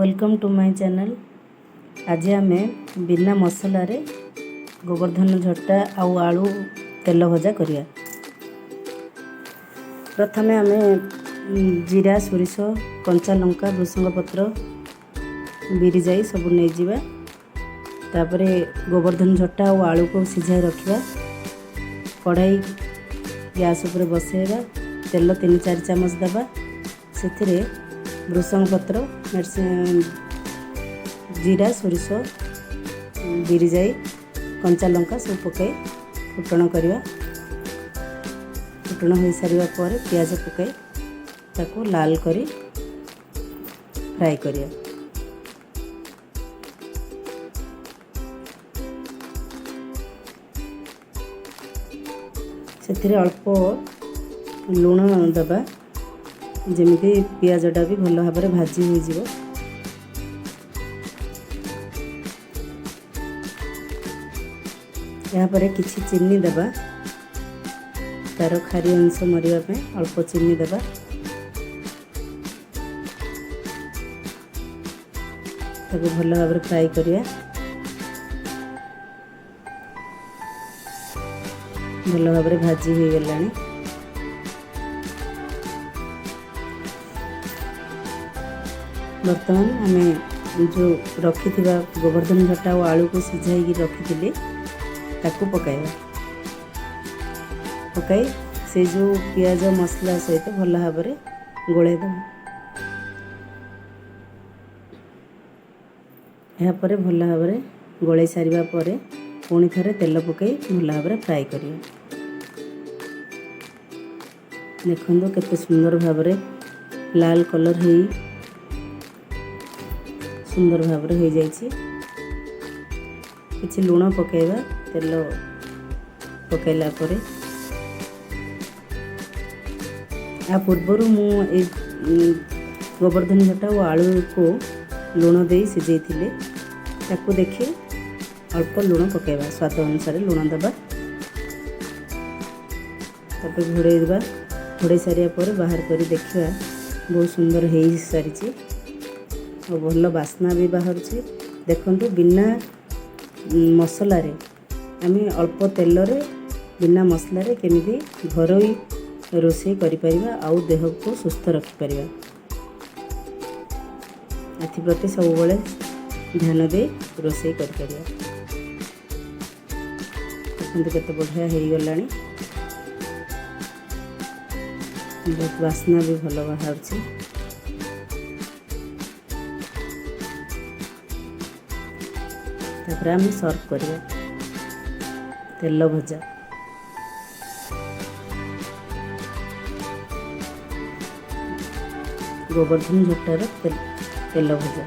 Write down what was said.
Welcome to my channel. ଆଜି ଆମେ ବିନା ମସଲାରେ ଗୋବର୍ଦ୍ଧନ ଝଟା ଆଉ ଆଳୁ ତେଲ ଭଜା କରିବା। ପ୍ରଥମେ ଆମେ ଜିରା, ସୋରିଷ, କଞ୍ଚା ଲଙ୍କା, ଭୃସଙ୍ଗ ପତ୍ର, ବିରି ଯାଇ ସବୁ ନେଇଯିବା। ତାପରେ ଗୋବର୍ଦ୍ଧନ ଝଟା ଆଉ ଆଳୁକୁ ସିଝାଇ ରଖିବା। କଢ଼ାଇ ଗ୍ୟାସ୍ ଉପରେ ବସାଇବା। ତେଲ 3-4 ଚାମଚ ଦେବା। ସେଥିରେ ଭୃସଙ୍ଗ ପତ୍ର, ଜିରା, ସୋରିଷ, ବିରି ଯାଇ, କଞ୍ଚା ଲଙ୍କା ସବୁ ପକାଇ ଫୁଟଣ କରିବା। ଫୁଟଣ ହୋଇସାରିବା ପରେ ପିଆଜ ପକାଇ ତାକୁ ଲାଲ କରି ଫ୍ରାଏ କରିବା। ସେଥିରେ ଅଳ୍ପ ଲୁଣ ଦେବା, ଯେମିତି ପିଆଜଟା ବି ଭଲ ଭାବରେ ଭାଜି ହୋଇଯିବ। ଏହାପରେ କିଛି ଚିନି ଦେବା। ତା'ର ଖାରି ଅଂଶ ମରିବା ପାଇଁ ଅଳ୍ପ ଚିନି ଦେବା। ତାକୁ ଭଲ ଭାବରେ ଫ୍ରାଏ କରିବା। ଭଲ ଭାବରେ ଭାଜି ହୋଇଗଲାଣି। ବର୍ତ୍ତମାନ ଆମେ ଯେଉଁ ରଖିଥିବା ଗୋବର୍ଦ୍ଧନ ଝଟା ଆଉ ଆଳୁକୁ ସିଝାଇକି ରଖିଥିଲି, ତାକୁ ପକାଇବା। ପକାଇ ସେ ଯେଉଁ ପିଆଜ ମସଲା ସହିତ ଭଲ ଭାବରେ ଗୋଳାଇ ଦେବା। ଏହାପରେ ଭଲ ଭାବରେ ଗୋଳାଇ ସାରିବା ପରେ ପୁଣି ଥରେ ତେଲ ପକାଇ ଭଲ ଭାବରେ ଫ୍ରାଏ କରିବା। ଦେଖନ୍ତୁ, କେତେ ସୁନ୍ଦର ଭାବରେ ଲାଲ କଲର୍ ହେଇ ସୁନ୍ଦର ଭାବରେ ହୋଇଯାଇଛି। କିଛି ଲୁଣ ପକାଇବା। ତେଲ ପକାଇଲା ପରେ, ଆ ପୂର୍ବରୁ ମୁଁ ଏଇ ଗୋବର୍ଦ୍ଧନ ଝଟା ଓ ଆଳୁକୁ ଲୁଣ ଦେଇ ସିଝେଇଥିଲି। ତାକୁ ଦେଖି ଅଳ୍ପ ଲୁଣ ପକାଇବା। ସ୍ୱାଦ ଅନୁସାରେ ଲୁଣ ଦେବା। ତାପରେ ଘୋଡ଼େଇ ଦେବା। ଘୋଡ଼େଇ ସାରିବା ପରେ ବାହାର କରି ଦେଖିବା, ବହୁତ ସୁନ୍ଦର ହେଇସାରିଛି ଆଉ ଭଲ ବାସ୍ନା ବି ବାହାରୁଛି। ଦେଖନ୍ତୁ, ବିନା ମସଲାରେ ଆମେ ଅଳ୍ପ ତେଲରେ ବିନା ମସଲାରେ କେମିତି ଘରୋଇ ରୋଷେଇ କରିପାରିବା ଆଉ ଦେହକୁ ସୁସ୍ଥ ରଖିପାରିବା, ଏଥିପ୍ରତି ସବୁବେଳେ ଧ୍ୟାନ ଦେଇ ରୋଷେଇ କରିପାରିବା। ଦେଖନ୍ତୁ, କେତେ ବଢ଼ିଆ ହେଇଗଲାଣି। ବହୁତ ବାସ୍ନା ବି ଭଲ ବାହାରୁଛି। ତାପରେ ଆମେ ସର୍ଭ କରିବା ତେଲ ଭଜା। ଗୋବର୍ଦ୍ଧନ ଝଟାର ତେଲ ଭଜା।